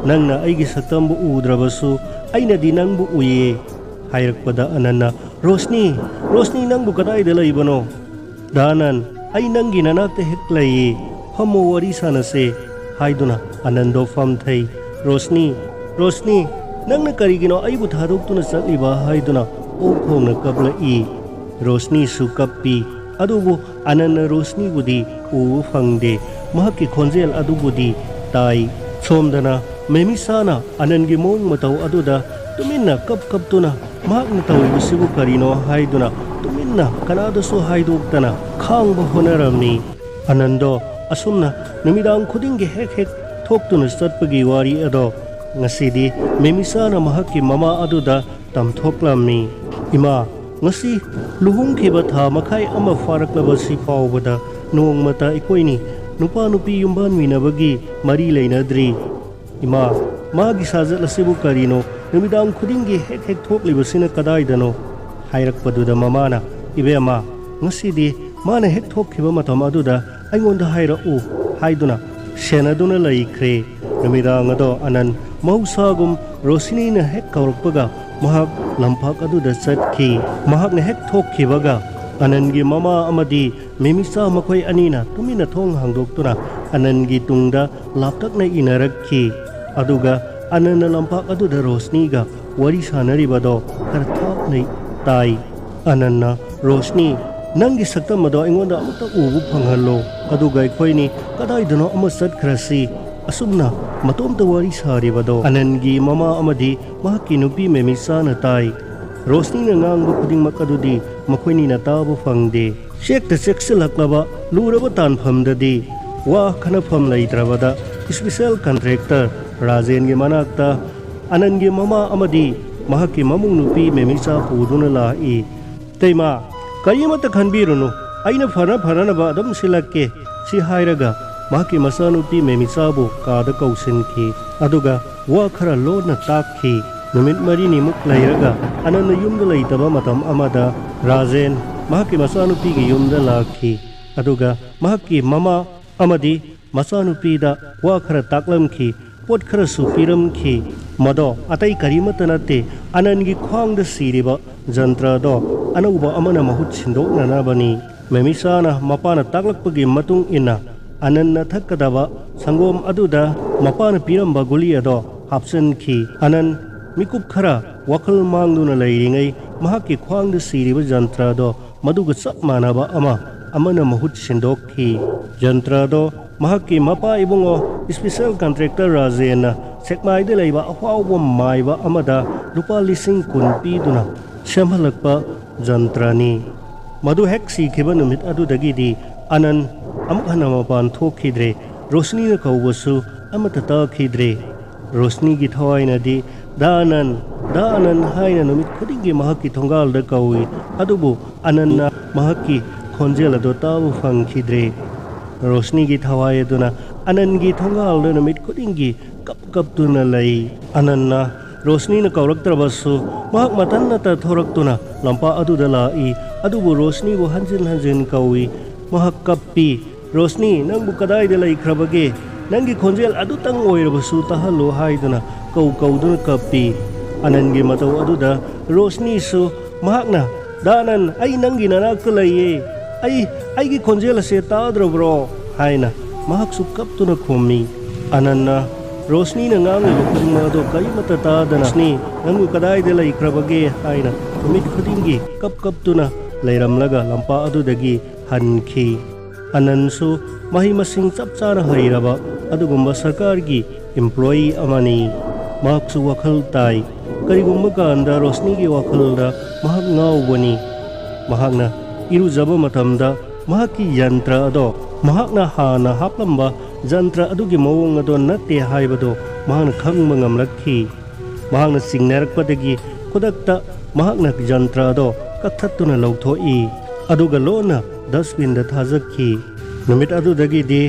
ꯅꯪꯅ ꯑꯩꯒꯤ ꯁꯛꯇꯝꯕꯨ ꯎꯗ꯭ꯔꯕꯁꯨ ꯑꯩꯅꯗꯤ ꯅꯪꯕꯨ ꯎꯏꯌꯦ" ꯍꯥꯏꯔꯛꯄꯗ ꯑꯅꯟꯅ, "ꯔꯣꯁꯅꯤ, ꯔꯣꯁꯅꯤ, ꯅꯪꯕꯨ ꯀꯗꯥꯏꯗ ꯂꯩꯕꯅꯣ? ꯗꯥꯅꯟ, ꯑꯩ ꯅꯪꯒꯤ ꯅꯅꯥꯛꯇ ꯍꯦꯛ ꯂꯩꯌꯦ꯫ ꯐꯝꯃꯣ, ꯋꯥꯔꯤ ꯁꯥꯟꯅꯁꯦ" ꯍꯥꯏꯗꯨꯅ ꯑꯅꯟꯗꯣ ꯐꯝꯊꯩ꯫ "ꯔꯣꯁꯅꯤ, ꯔꯣꯁꯅꯤ, ꯅꯪꯅ ꯀꯔꯤꯒꯤꯅꯣ ꯑꯩꯕꯨ ꯊꯥꯗꯣꯛꯇꯨꯅ ꯆꯠꯂꯤꯕ?" ꯍꯥꯏꯗꯨꯅ ꯄꯣꯛ ꯐꯣꯡꯅ ꯀꯞꯂꯛꯏ꯫ ꯔꯣꯁꯅꯤꯁꯨ ꯀꯞꯄꯤ꯫ ꯑꯗꯨꯕꯨ ꯑꯅꯟꯅ ꯔꯣꯁꯅꯤꯕꯨꯗꯤ ꯎꯕ ꯐꯪꯗꯦ꯫ ꯃꯍꯥꯛꯀꯤ ꯈꯣꯟꯖꯦꯜ ꯑꯗꯨꯕꯨꯗꯤ ꯇꯥꯏ꯫ ꯁꯣꯝꯗꯅ ꯃꯦꯃꯤꯁꯥꯅ ꯑꯅꯟꯒꯤ ꯃꯑꯣꯡ ꯃꯇꯧ ꯑꯗꯨꯗ ꯇꯨꯃꯤꯟꯅ ꯀꯞ ꯀꯞꯇꯨꯅ ꯃꯍꯥꯛꯅ ꯇꯧꯔꯤꯕꯁꯤꯕꯨ ꯀꯔꯤꯅꯣ ꯍꯥꯏꯗꯨꯅ ꯇꯨꯃꯤꯟꯅ ꯀꯅꯥꯗꯁꯨ ꯍꯥꯏꯗꯣꯛꯇꯅ ꯈꯥꯡꯕ ꯍꯣꯠꯅꯔꯝꯃꯤ꯫ ꯑꯅꯟꯗꯣ ꯑꯁꯨꯝꯅ ꯅꯨꯃꯤꯗꯥꯡ ꯈꯨꯗꯤꯡꯒꯤ ꯍꯦꯛ ꯍꯦꯛ ꯊꯣꯛꯇꯨꯅ ꯆꯠꯄꯒꯤ ꯋꯥꯔꯤ ꯑꯗꯣ ꯉꯁꯤꯗꯤ ꯃꯦꯃꯤꯁꯥꯅ ꯃꯍꯥꯛꯀꯤ ꯃꯃꯥ ꯑꯗꯨꯗ ꯇꯝꯊꯣꯛꯂꯝꯃꯤ꯫ "ꯏꯃꯥ, ꯉꯁꯤ ꯂꯨꯍꯣꯡꯈꯤꯕ ꯊꯥ ꯃꯈꯥꯏ ꯑꯃ ꯐꯥꯔꯛꯂꯕꯁꯤ ꯐꯥꯎꯕꯗ ꯅꯣꯡꯃꯇ ꯑꯩꯈꯣꯏꯅꯤ ꯅꯨꯄꯥ ꯅꯨꯄꯤ ꯌꯨꯝꯕꯥꯟꯃꯤꯟꯅꯕꯒꯤ ꯃꯔꯤ ꯂꯩꯅꯗ꯭ꯔꯤ꯫ ꯏꯃꯥ, ꯃꯥꯒꯤ ꯁꯥꯖꯠ ꯑꯁꯤꯕꯨ ꯀꯔꯤꯅꯣ? ꯅꯨꯃꯤꯗꯥꯡ ꯈꯨꯗꯤꯡꯒꯤ ꯍꯦꯛ ꯍꯦꯛ ꯊꯣꯛꯂꯤꯕꯁꯤꯅ ꯀꯗꯥꯏꯗꯅꯣ?" ꯍꯥꯏꯔꯛꯄꯗꯨꯗ ꯃꯃꯥꯅ, "ꯏꯕꯦꯝꯃ, ꯉꯁꯤꯗꯤ ꯃꯥꯅ ꯍꯦꯛ ꯊꯣꯛꯈꯤꯕ ꯃꯇꯝ ꯑꯗꯨꯗ ꯑꯩꯉꯣꯟꯗ ꯍꯥꯏꯔꯛꯎ" ꯍꯥꯏꯗꯨꯅ ꯁꯦꯟꯅꯗꯨꯅ ꯂꯩꯈ꯭ꯔꯦ꯫ ꯅꯨꯃꯤꯗꯥꯡ ꯑꯗꯣ ꯑꯅꯟ ꯃꯍꯧꯁꯥꯒꯨꯝ ꯔꯣꯁꯤꯅꯤꯅ ꯍꯦꯛ ꯀꯧꯔꯛꯄꯒ ꯃꯍꯥꯛ ꯂꯝꯄꯥꯛ ꯑꯗꯨꯗ ꯆꯠꯈꯤ꯫ ꯃꯍꯥꯛꯅ ꯍꯦꯛ ꯊꯣꯛꯈꯤꯕꯒ ꯑꯅꯟꯒꯤ ꯃꯃꯥ ꯑꯃꯗꯤ ꯃꯦꯃꯤꯁꯥ ꯃꯈꯣꯏ ꯑꯅꯤꯅ ꯇꯨꯃꯤꯟꯅ ꯊꯣꯡ ꯍꯥꯡꯗꯣꯛꯇꯨꯅ ꯑꯅꯟꯒꯤ ꯇꯨꯡꯗ ꯂꯥꯞꯇꯛꯅ ꯏꯟꯅꯔꯛꯈꯤ꯫ ꯑꯗꯨꯒ ꯑꯅꯟꯅ ꯂꯝꯄꯥꯛ ꯑꯗꯨꯗ ꯔꯣꯁꯅꯤꯒ ꯋꯥꯔꯤ ꯁꯥꯟꯅꯔꯤꯕꯗꯣ ꯈꯔ ꯊꯥꯞꯅ ꯇꯥꯏ꯫ ꯑꯅꯟꯅ, "ꯔꯣꯁꯅꯤ, ꯅꯪꯒꯤ ꯁꯛꯇꯝ ꯑꯗꯣ ꯑꯩꯉꯣꯟꯗ ꯑꯃꯨꯛꯇ ꯎꯕ ꯐꯪꯍꯜꯂꯣ, ꯑꯗꯨꯒ ꯑꯩꯈꯣꯏꯅꯤ ꯀꯗꯥꯏꯗꯅꯣ ꯑꯃ ꯆꯠꯈ꯭ꯔꯁꯤ꯫ ꯑꯁꯨꯝꯅ ꯃꯇꯣꯝꯇ ꯋꯥꯔꯤ ꯁꯥꯔꯤꯕꯗꯣ ꯑꯅꯟꯒꯤ ꯃꯃꯥ ꯑꯃꯗꯤ ꯃꯍꯥꯛꯀꯤ ꯅꯨꯄꯤ ꯃꯦꯃꯤꯁꯥꯅ ꯇꯥꯏ꯫ ꯔꯣꯁꯅꯤꯅ ꯉꯥꯡꯕ ꯈꯨꯗꯤꯡꯃꯛ ꯑꯗꯨꯗꯤ ꯃꯈꯣꯏꯅꯤꯅ ꯇꯥꯕ ꯐꯪꯗꯦ꯫ ꯆꯦꯛꯇ ꯆꯦꯛꯁꯤꯜꯂꯛꯂꯕ ꯂꯨꯔꯕ ꯇꯥꯟꯐꯝꯗꯗꯤ ꯋꯥ ꯈꯟꯅꯐꯝ ꯂꯩꯇ꯭ꯔꯕꯗ ꯏꯁꯄꯤꯁꯦꯜ ꯀꯟꯇ꯭ꯔꯦꯛꯇꯔ ꯔꯥꯖꯦꯟꯒꯤ ꯃꯅꯥꯛꯇ ꯑꯅꯟꯒꯤ ꯃꯃꯥ ꯑꯃꯗꯤ ꯃꯍꯥꯛꯀꯤ ꯃꯃꯧ ꯅꯨꯄꯤ ꯃꯦꯃꯤꯆꯥ ꯄꯨꯗꯨꯅ ꯂꯥꯛꯏ꯫ "ꯏꯇꯩꯃ, ꯀꯔꯤꯃꯠꯇ ꯈꯟꯕꯤꯔꯨꯅꯨ, ꯑꯩꯅ ꯐꯅ ꯐꯅꯅꯕ ꯑꯗꯨꯝ ꯁꯤꯜꯂꯛꯀꯦ" ꯁꯤ ꯍꯥꯏꯔꯒ ꯃꯍꯥꯛꯀꯤ ꯃꯆꯥꯅꯨꯄꯤ ꯃꯦꯃꯤꯆꯥꯕꯨ ꯀꯥꯗ ꯀꯧꯁꯤꯟꯈꯤ꯫ ꯑꯗꯨꯒ ꯋꯥ ꯈꯔ ꯂꯣꯟꯅ ꯇꯥꯛꯈꯤ꯫ ꯅꯨꯃꯤꯠ ꯃꯔꯤꯅꯤꯃꯨꯛ ꯂꯩꯔꯒ ꯑꯅꯟꯅ ꯌꯨꯝꯗ ꯂꯩꯇꯕ ꯃꯇꯝ ꯑꯃꯗ ꯔꯥꯖꯦꯟ ꯃꯍꯥꯛꯀꯤ ꯃꯆꯥꯅꯨꯄꯤꯒꯤ ꯌꯨꯝꯗ ꯂꯥꯛꯈꯤ꯫ ꯑꯗꯨꯒ ꯃꯍꯥꯛꯀꯤ ꯃꯃꯥ ꯑꯃꯗꯤ ꯃꯆꯥꯅꯨꯄꯤꯗ ꯋꯥ ꯈꯔ ꯇꯥꯛꯂꯝꯈꯤ, ꯄꯣꯠ ꯈꯔꯁꯨ ꯄꯤꯔꯝꯈꯤ꯫ ꯃꯗꯣ ꯑꯇꯩ ꯀꯔꯤꯃꯠꯇ ꯅꯠꯇꯦ, ꯑꯅꯟꯒꯤ ꯈ꯭ꯋꯥꯡꯗ ꯁꯤꯔꯤꯕ ꯖꯟꯇ꯭ꯔꯗꯣ ꯑꯅꯧꯕ ꯑꯃꯅ ꯃꯍꯨꯠ ꯁꯤꯟꯗꯣꯛꯅꯅꯕꯅꯤ꯫ ꯃꯦꯃꯤꯆꯥꯅ ꯃꯄꯥꯅ ꯇꯥꯛꯂꯛꯄꯒꯤ ꯃꯇꯨꯡ ꯏꯟꯅ ꯑꯅꯟꯅ ꯊꯛꯀꯗꯕ ꯁꯪꯒꯣꯝ ꯑꯗꯨꯗ ꯃꯄꯥꯅ ꯄꯤꯔꯝꯕ ꯒꯨꯂꯤ ꯑꯗꯣ ꯍꯥꯞꯆꯤꯟꯈꯤ꯫ ꯑꯅꯟ ꯃꯤꯀꯨꯞ ꯈꯔ ꯋꯥꯈꯜ ꯃꯥꯡꯗꯨꯅ ꯂꯩꯔꯤꯉꯩ ꯃꯍꯥꯛꯀꯤ ꯈ꯭ꯋꯥꯡꯗ ꯁꯤꯔꯤꯕ ꯖꯟꯇ꯭ꯔꯗꯣ ꯃꯗꯨꯒ ꯆꯞ ꯃꯥꯟꯅꯕ ꯑꯃ ꯑꯃꯅ ꯃꯍꯨꯠ ꯁꯤꯟꯗꯣꯛꯈꯤ꯫ ꯖꯟꯇ꯭ꯔꯗꯣ ꯃꯍꯥꯛꯀꯤ ꯃꯄꯥ ꯏꯕꯨꯡꯉꯣ special contractor ꯔꯥꯖꯦꯟꯅ ꯁꯦꯛꯃꯥꯏꯗ ꯂꯩꯕ ꯑꯐꯥꯎꯕ ꯃꯥꯏꯕ ꯑꯃꯗ ꯂꯨꯄꯥ ꯂꯤꯁꯤꯡ ꯀꯨꯟ ꯄꯤꯗꯨꯅ ꯁꯦꯝꯍꯜꯂꯛꯄ ꯖꯟꯇ꯭ꯔꯅꯤ꯫ ꯃꯗꯨ ꯍꯦꯛ ꯁꯤꯈꯤꯕ ꯅꯨꯃꯤꯠ ꯑꯗꯨꯗꯒꯤꯗꯤ ꯑꯅꯟ ꯑꯃꯨꯛ ꯍꯟꯅ ꯃꯄꯥꯟ ꯊꯣꯛꯈꯤꯗ꯭ꯔꯦ꯫ ꯔꯣꯁꯅꯤꯅ ꯀꯧꯕꯁꯨ ꯑꯃꯠꯇ ꯇꯥꯈꯤꯗ꯭ꯔꯦ꯫ ꯔꯣꯁꯅꯤꯒꯤ ꯊꯋꯥꯏꯅꯗꯤ "ꯗꯥ ꯑꯅꯟ, ꯗꯥ ꯑꯅꯟ" ꯍꯥꯏꯅ ꯅꯨꯃꯤꯠ ꯈꯨꯗꯤꯡꯒꯤ ꯃꯍꯥꯛꯀꯤ ꯊꯣꯡꯒꯥꯜꯗ ꯀꯧꯏ꯫ ꯑꯗꯨꯕꯨ ꯑꯅꯟꯅ ꯃꯍꯥꯛꯀꯤ ꯈꯣꯟꯖꯦꯜ ꯑꯗꯨ ꯇꯥꯕ ꯐꯪꯈꯤꯗ꯭ꯔꯦ꯫ ꯔꯣꯁꯅꯤꯒꯤ ꯊꯋꯥꯏ ꯑꯗꯨꯅ ꯑꯅꯟꯒꯤ ꯊꯣꯡꯒꯥꯜꯗ ꯅꯨꯃꯤꯠ ꯈꯨꯗꯤꯡꯒꯤ ꯀꯞ ꯀꯞꯇꯨꯅ ꯂꯩ꯫ ꯑꯅꯟꯅ ꯔꯣꯁꯅꯤꯅ ꯀꯧꯔꯛꯇ꯭ꯔꯕꯁꯨ ꯃꯍꯥꯛ ꯃꯊꯟꯅꯇ ꯊꯣꯔꯛꯇꯨꯅ ꯂꯝꯄꯥꯛ ꯑꯗꯨꯗ ꯂꯥꯛꯏ꯫ ꯑꯗꯨꯕꯨ ꯔꯣꯁꯅꯤꯕꯨ ꯍꯟꯖꯤꯟ ꯍꯟꯖꯤꯟ ꯀꯧꯏ꯫ ꯃꯍꯥꯛ ꯀꯞꯄꯤ꯫ "ꯔꯣꯁꯅꯤ, ꯅꯪꯕꯨ ꯀꯗꯥꯏꯗ ꯂꯩꯈ꯭ꯔꯕꯒꯦ? ꯅꯪꯒꯤ ꯈꯣꯟꯖꯦꯜ ꯑꯗꯨꯇꯪ ꯑꯣꯏꯔꯕꯁꯨ ꯇꯥꯍꯜꯂꯨ" ꯍꯥꯏꯗꯨꯅ ꯀꯧ ꯀꯧꯗꯨꯅ ꯀꯞꯄꯤ꯫ ꯑꯅꯟꯒꯤ ꯃꯇꯧ ꯑꯗꯨꯗ ꯔꯣꯁꯅꯤꯁꯨ ꯃꯍꯥꯛꯅ, "ꯗꯥ ꯑꯅꯟ, ꯑꯩ ꯅꯪꯒꯤ ꯅꯅꯥꯛꯇ ꯂꯩꯌꯦ꯫ ꯑꯩ, ꯑꯩꯒꯤ ꯈꯣꯟꯖꯦꯜ ꯑꯁꯦ ꯇꯥꯗ꯭ꯔꯕ꯭ꯔꯣ?" ꯍꯥꯏꯅ ꯃꯍꯥꯛꯁꯨ ꯀꯞꯇꯨꯅ ꯈꯨꯝꯃꯤ꯫ ꯑꯅꯟꯅ ꯔꯣꯁꯅꯤꯅ ꯉꯥꯡꯂꯤꯕ ꯈꯨꯗꯤꯡꯃꯛ ꯑꯗꯨ ꯀꯔꯤꯃꯠꯇ ꯇꯥꯗꯅ, "ꯔꯣꯁꯅꯤ, ꯅꯪꯕꯨ ꯀꯗꯥꯏꯗ ꯂꯩꯈ꯭ꯔꯕꯒꯦ?" ꯍꯥꯏꯅ ꯅꯨꯃꯤꯠ ꯈꯨꯗꯤꯡꯒꯤ ꯀꯞ ꯀꯞꯇꯨꯅ ꯂꯩꯔꯝꯂꯒ ꯂꯝꯄꯥꯛ ꯑꯗꯨꯗꯒꯤ ꯍꯟꯈꯤ꯫ ꯑꯅꯟꯁꯨ ꯃꯍꯩ ꯃꯁꯤꯡ ꯆꯞ ꯆꯥꯅ ꯍꯩꯔꯕ ꯑꯗꯨꯒꯨꯝꯕ ꯁꯔꯀꯥꯔꯒꯤ employee ꯑꯃꯅꯤ꯫ ꯃꯍꯥꯛꯁꯨ ꯋꯥꯈꯜ ꯇꯥꯏ꯫ ꯀꯔꯤꯒꯨꯝꯕ ꯀꯥꯟꯗ ꯔꯣꯁꯅꯤꯒꯤ ꯋꯥꯈꯜꯗ ꯃꯍꯥꯛ ꯉꯥꯎꯕꯅꯤ꯫ ꯃꯍꯥꯛꯅ ꯏꯔꯨꯖꯕ ꯃꯇꯝꯗ ꯃꯍꯥꯛꯀꯤ ꯌꯟꯇ꯭ꯔ ꯑꯗꯣ ꯃꯍꯥꯛꯅ ꯍꯥꯟꯅ ꯍꯥꯞꯂꯝꯕ ꯖꯟꯇ꯭ꯔ ꯑꯗꯨꯒꯤ ꯃꯑꯣꯡ ꯑꯗꯣ ꯅꯠꯇꯦ ꯍꯥꯏꯕꯗꯣ ꯃꯍꯥꯛꯅ ꯈꯪꯕ ꯉꯝꯂꯛꯈꯤ꯫ ꯃꯍꯥꯛꯅ ꯆꯤꯡꯅꯔꯛꯄꯗꯒꯤ ꯈꯨꯗꯛꯇ ꯃꯍꯥꯛꯅ ꯖꯟꯇ꯭ꯔ ꯑꯗꯣ ꯀꯛꯊꯠꯇꯨꯅ ꯂꯧꯊꯣꯛꯏ, ꯑꯗꯨꯒ ꯂꯣꯟꯅ ꯗꯁꯕꯤꯟꯗ ꯊꯥꯖꯈꯤ꯫ ꯅꯨꯃꯤꯠ ꯑꯗꯨꯗꯒꯤꯗꯤ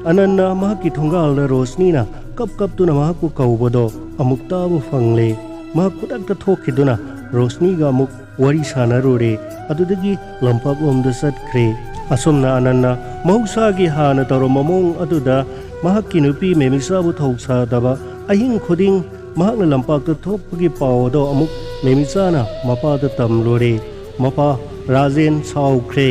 ꯑꯅꯟꯅ ꯃꯍꯥꯛꯀꯤ ꯊꯣꯡꯒꯥꯜꯗ ꯔꯣꯁꯅꯤꯅ ꯀꯞ ꯀꯞꯇꯨꯅ ꯃꯍꯥꯛꯄꯨ ꯀꯧꯕꯗꯣ ꯑꯃꯨꯛ ꯇꯥꯕ ꯐꯪꯂꯦ꯫ ꯃꯍꯥꯛ ꯈꯨꯗꯛꯇ ꯊꯣꯛꯈꯤꯗꯨꯅ ꯔꯣꯁꯅꯤꯒ ꯑꯃꯨꯛ ꯋꯥꯔꯤ ꯁꯥꯟꯅꯔꯨꯔꯦ꯫ ꯑꯗꯨꯗꯒꯤ ꯂꯝꯄꯥꯛꯂꯣꯝꯗ ꯆꯠꯈ꯭ꯔꯦ꯫ ꯑꯁꯨꯝꯅ ꯑꯅꯟꯅ ꯃꯍꯧꯁꯥꯒꯤ ꯍꯥꯟꯅ ꯇꯧꯔꯝꯕ ꯃꯑꯣꯡ ꯑꯗꯨꯗ ꯃꯍꯥꯛꯀꯤ ꯅꯨꯄꯤ ꯃꯦꯃꯤꯁꯥꯕꯨ ꯊꯧꯁꯥꯗꯕ ꯑꯍꯤꯡ ꯈꯨꯗꯤꯡ ꯃꯍꯥꯛꯅ ꯂꯝꯄꯥꯛꯇ ꯊꯣꯛꯄꯒꯤ ꯄꯥꯎ ꯑꯗꯣ ꯑꯃꯨꯛ ꯃꯦꯃꯤꯁꯥꯅ ꯃꯄꯥꯗ ꯇꯝꯂꯨꯔꯦ꯫ ꯃꯄꯥ ꯔꯥꯖꯦꯟ ꯁꯥꯎꯈ꯭ꯔꯦ꯫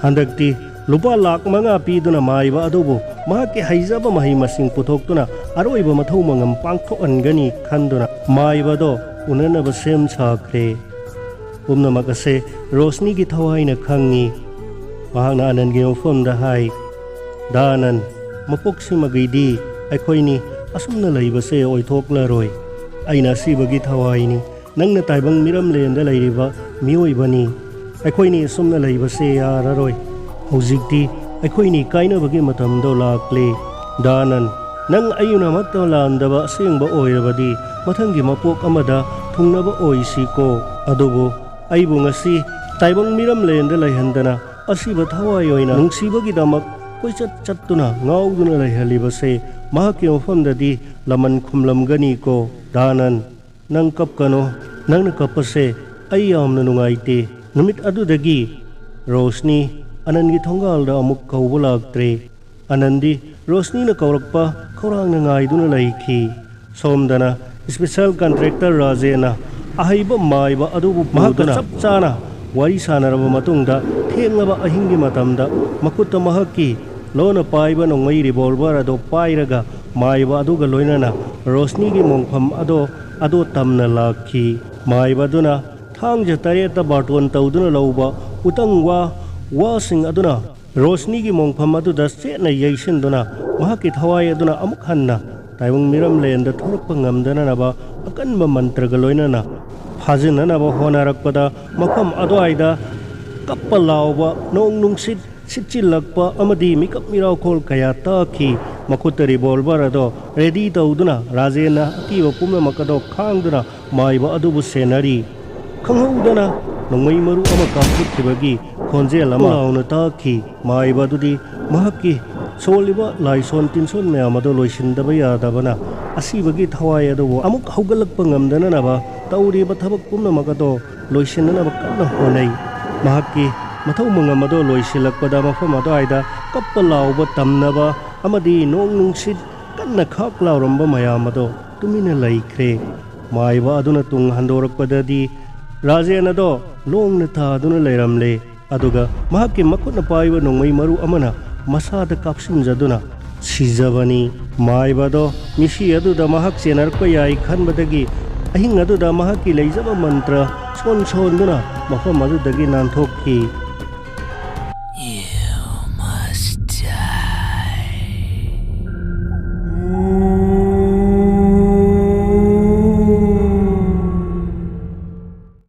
ꯍꯟꯗꯛꯇꯤ ꯂꯨꯄꯥ ꯂꯥꯈ ꯃꯉꯥ ꯄꯤꯗꯨꯅ ꯃꯥꯏꯕ ꯑꯗꯨꯕꯨ ꯃꯍꯥꯛꯀꯤ ꯍꯩꯖꯕ ꯃꯍꯩ ꯃꯁꯤꯡ ꯄꯨꯊꯣꯛꯇꯨꯅ ꯑꯔꯣꯏꯕ ꯃꯊꯧ ꯃꯉꯝ ꯄꯥꯡꯊꯣꯛꯍꯟꯒꯅꯤ ꯈꯟꯗꯨꯅ ꯃꯥꯏꯕꯗꯣ ꯎꯅꯅꯕ ꯁꯦꯝ ꯁꯥꯈ꯭ꯔꯦ꯫ ꯄꯨꯝꯅꯃꯛ ꯑꯁꯦ ꯔꯣꯁꯅꯤꯒꯤ ꯊꯋꯥꯏꯅ ꯈꯪꯉꯤ꯫ ꯃꯍꯥꯛꯅ ꯑꯅꯟꯒꯤ ꯃꯐꯝꯗ ꯍꯥꯏ, "ꯗꯥ ꯑꯅꯟ, ꯃꯄꯣꯛꯁꯤꯃꯒꯤꯗꯤ ꯑꯩꯈꯣꯏꯅꯤ ꯑꯁꯨꯝꯅ ꯂꯩꯕꯁꯦ ꯑꯣꯏꯊꯣꯛꯂꯔꯣꯏ꯫ ꯑꯩꯅ ꯑꯁꯤꯕꯒꯤ ꯊꯋꯥꯏꯅꯤ꯫ ꯅꯪꯅ ꯇꯥꯏꯕꯪ ꯃꯤꯔꯝꯂꯦꯟꯗ ꯂꯩꯔꯤꯕ ꯃꯤꯑꯣꯏꯕꯅꯤ꯫ ꯑꯩꯈꯣꯏꯅꯤ ꯑꯁꯨꯝꯅ ꯂꯩꯕꯁꯦ ꯌꯥꯔꯔꯣꯏ꯫ ꯍꯧꯖꯤꯛꯇꯤ ꯑꯩꯈꯣꯏꯅꯤ ꯀꯥꯏꯅꯕꯒꯤ ꯃꯇꯝꯗꯣ ꯂꯥꯛꯂꯦ꯫ ꯗꯥ ꯑꯅꯟ, ꯅꯪ ꯑꯩꯅꯃꯛꯇ ꯂꯥꯟꯗꯕ ꯑꯁꯦꯡꯕ ꯑꯣꯏꯔꯕꯗꯤ ꯃꯊꯪꯒꯤ ꯃꯄꯣꯛ ꯑꯃꯗ ꯊꯨꯡꯅꯕ ꯑꯣꯏꯁꯤꯀꯣ꯫ ꯑꯗꯨꯕꯨ ꯑꯩꯕꯨ ꯉꯁꯤ ꯇꯥꯏꯕꯪ ꯃꯤꯔꯝꯂꯦꯟꯗ ꯂꯩꯍꯟꯗꯅ ꯑꯁꯤꯕ ꯊꯋꯥꯏ ꯑꯣꯏꯅ ꯅꯨꯡꯁꯤꯕꯒꯤꯗꯃꯛ ꯀꯣꯏꯆꯠ ꯆꯠꯇꯨꯅ ꯉꯥꯎꯗꯨꯅ ꯂꯩꯍꯜꯂꯤꯕꯁꯦ ꯃꯍꯥꯛꯀꯤ ꯃꯐꯝꯗꯗꯤ ꯂꯃꯟ ꯈꯨꯝꯂꯝꯒꯅꯤꯀꯣ꯫ ꯗꯥ ꯑꯅꯟ, ꯅꯪ ꯀꯞꯀꯅꯣ꯫ ꯅꯪꯅ ꯀꯞꯄꯁꯦ ꯑꯩ ꯌꯥꯝꯅ ꯅꯨꯡꯉꯥꯏꯇꯦ꯫" ꯅꯨꯃꯤꯠ ꯑꯗꯨꯗꯒꯤ ꯔꯣꯁꯅꯤ ꯑꯅꯟꯒꯤ ꯊꯣꯡꯒꯥꯜꯗ ꯑꯃꯨꯛ ꯀꯧꯕ ꯂꯥꯛꯇ꯭ꯔꯦ꯫ ꯑꯅꯟꯗꯤ ꯔꯣꯁꯅꯤꯅ ꯀꯧꯔꯛꯄ ꯈꯧꯔꯥꯡꯅ ꯉꯥꯏꯗꯨꯅ ꯂꯩꯈꯤ꯫ ꯁꯣꯝꯗꯅ ꯁ꯭ꯄꯦꯁꯦꯜ ꯀꯟꯇ꯭ꯔꯦꯛꯇꯔ ꯔꯥꯖꯦꯟꯅ ꯑꯍꯩꯕ ꯃꯥꯏꯕ ꯑꯗꯨꯕꯨ ꯃꯍꯥꯛꯀ ꯄꯨꯗꯨꯅ ꯆꯞ ꯆꯥꯅ ꯋꯥꯔꯤ ꯁꯥꯟꯅꯔꯕ ꯃꯇꯨꯡꯗ ꯊꯦꯡꯂꯕ ꯑꯍꯤꯡꯒꯤ ꯃꯇꯝꯗ ꯃꯈꯨꯠꯇ ꯃꯍꯥꯛꯀꯤ ꯂꯣꯟꯅ ꯄꯥꯏꯕ ꯅꯣꯡꯃꯩ ꯔꯤꯚꯣꯜꯚꯔ ꯑꯗꯨ ꯄꯥꯏꯔꯒ ꯃꯥꯏꯕ ꯑꯗꯨꯒ ꯂꯣꯏꯅꯅ ꯔꯣꯁꯅꯤꯒꯤ ꯃꯣꯡꯐꯝ ꯑꯗꯣ, ꯑꯗꯣ ꯇꯝꯅ ꯂꯥꯛꯈꯤ꯫ ꯃꯥꯏꯕ ꯑꯗꯨꯅ ꯊꯥꯡꯖ ꯇꯔꯦꯠꯇ ꯕꯥꯔꯇꯣꯟ ꯇꯧꯗꯨꯅ ꯂꯧꯕ ꯎꯇꯪ ꯋꯥ, ꯋꯥꯁꯤꯡ ꯑꯗꯨꯅ ꯔꯣꯁꯅꯤꯒꯤ ꯃꯣꯡꯐꯝ ꯑꯗꯨꯗ ꯆꯦꯠꯅ ꯌꯩꯁꯤꯟꯗꯨꯅ ꯃꯍꯥꯛꯀꯤ ꯊꯋꯥꯏ ꯑꯗꯨꯅ ꯑꯃꯨꯛ ꯍꯟꯅ ꯇꯥꯏꯕꯪ ꯃꯤꯔꯝꯂꯦꯟꯗ ꯊꯣꯔꯛꯄ ꯉꯝꯗꯅꯅꯕ ꯑꯀꯟꯕ ꯃꯟꯇ꯭ꯔꯒ ꯂꯣꯏꯅꯅ ꯐꯥꯖꯤꯟꯅꯅꯕ ꯍꯣꯠꯅꯔꯛꯄꯗ ꯃꯐꯝ ꯑꯗꯨꯋꯥꯏꯗ ꯀꯞꯄ ꯂꯥꯎꯕ, ꯅꯣꯡ ꯅꯨꯡꯁꯤꯠ ꯁꯤꯠꯆꯤꯜꯂꯛꯄ ꯑꯃꯗꯤ ꯃꯤꯀꯞ ꯃꯤꯔꯥꯎꯈꯣꯜ ꯀꯌꯥ ꯇꯥꯈꯤ꯫ ꯃꯈꯨꯠꯇ revolver ꯑꯗꯣ ready ꯇꯧꯗꯨꯅ ꯔꯥꯖꯦꯟꯅ ꯑꯀꯤꯕ ꯄꯨꯝꯅꯃꯛ ꯑꯗꯣ ꯈꯥꯡꯗꯨꯅ ꯃꯥꯏꯕ ꯑꯗꯨꯕꯨ ꯁꯦꯟꯅꯔꯤ꯫ ꯈꯪꯍꯧꯗꯅ ꯅꯣꯡꯃꯩ ꯃꯔꯨ ꯑꯃ ꯀꯥꯞꯊꯣꯛꯈꯤꯕꯒꯤ ꯈꯣꯟꯖꯦꯜ ꯑꯃ ꯂꯥꯎꯅ ꯇꯥꯈꯤ꯫ ꯃꯥꯏꯕ ꯑꯗꯨꯗꯤ ꯃꯍꯥꯛꯀꯤ ꯁꯣꯜꯂꯤꯕ ꯂꯥꯏꯁꯣꯟ ꯇꯤꯟꯁꯣꯟ ꯃꯌꯥꯝ ꯑꯗꯣ ꯂꯣꯏꯁꯤꯟꯗꯕ ꯌꯥꯗꯕꯅ ꯑꯁꯤꯕꯒꯤ ꯊꯋꯥꯏ ꯑꯗꯨꯕꯨ ꯑꯃꯨꯛ ꯍꯧꯒꯠꯂꯛꯄ ꯉꯝꯗꯅꯅꯕ ꯇꯧꯔꯤꯕ ꯊꯕꯛ ꯄꯨꯝꯅꯃꯛ ꯑꯗꯣ ꯂꯣꯏꯁꯤꯟꯅꯅꯕ ꯀꯟꯅ ꯍꯣꯠꯅꯩ꯫ ꯃꯍꯥꯛꯀꯤ ꯃꯊꯧ ꯃꯉꯝ ꯑꯗꯣ ꯂꯣꯏꯁꯤꯜꯂꯛꯄꯗ ꯃꯐꯝ ꯑꯗꯨꯋꯥꯏꯗ ꯀꯞꯄ ꯂꯥꯎꯕ ꯇꯝꯅꯕ ꯑꯃꯗꯤ ꯅꯣꯡ ꯅꯨꯡꯁꯤꯠ ꯀꯟꯅ ꯈꯥꯛ ꯂꯥꯎꯔꯝꯕ ꯃꯌꯥꯝ ꯑꯗꯣ ꯇꯨꯃꯤꯟꯅ ꯂꯩꯈ꯭ꯔꯦ꯫ ꯃꯥꯏꯕ ꯑꯗꯨꯅ ꯇꯨꯡ ꯍꯟꯗꯣꯔꯛꯄꯗꯗꯤ ꯔꯥꯖꯦꯟ ꯑꯗꯣ ꯂꯣꯡꯅ ꯊꯥꯗꯨꯅ ꯂꯩꯔꯝꯂꯦ꯫ ꯑꯗꯨꯒ ꯃꯍꯥꯛꯀꯤ ꯃꯈꯨꯠꯅ ꯄꯥꯏꯕ ꯅꯣꯡꯃꯩ ꯃꯔꯨ ꯑꯃꯅ ꯃꯁꯥꯗ ꯀꯥꯞꯁꯤꯟꯖꯗꯨꯅ ꯁꯤꯖꯕꯅꯤ꯫ ꯃꯥꯏꯕ ꯑꯗꯣ ꯃꯤꯁꯤ ꯑꯗꯨꯗ ꯃꯍꯥꯛ ꯆꯦꯟꯅꯔꯛꯄ ꯌꯥꯏ ꯈꯟꯕꯗꯒꯤ ꯑꯍꯤꯡ ꯑꯗꯨꯗ ꯃꯍꯥꯛꯀꯤ ꯂꯩꯖꯕ ꯃꯟꯇ꯭ꯔ ꯁꯣꯟ ꯁꯣꯟꯗꯨꯅ ꯃꯐꯝ ꯑꯗꯨꯗꯒꯤ ꯅꯥꯟꯊꯣꯛꯈꯤ꯫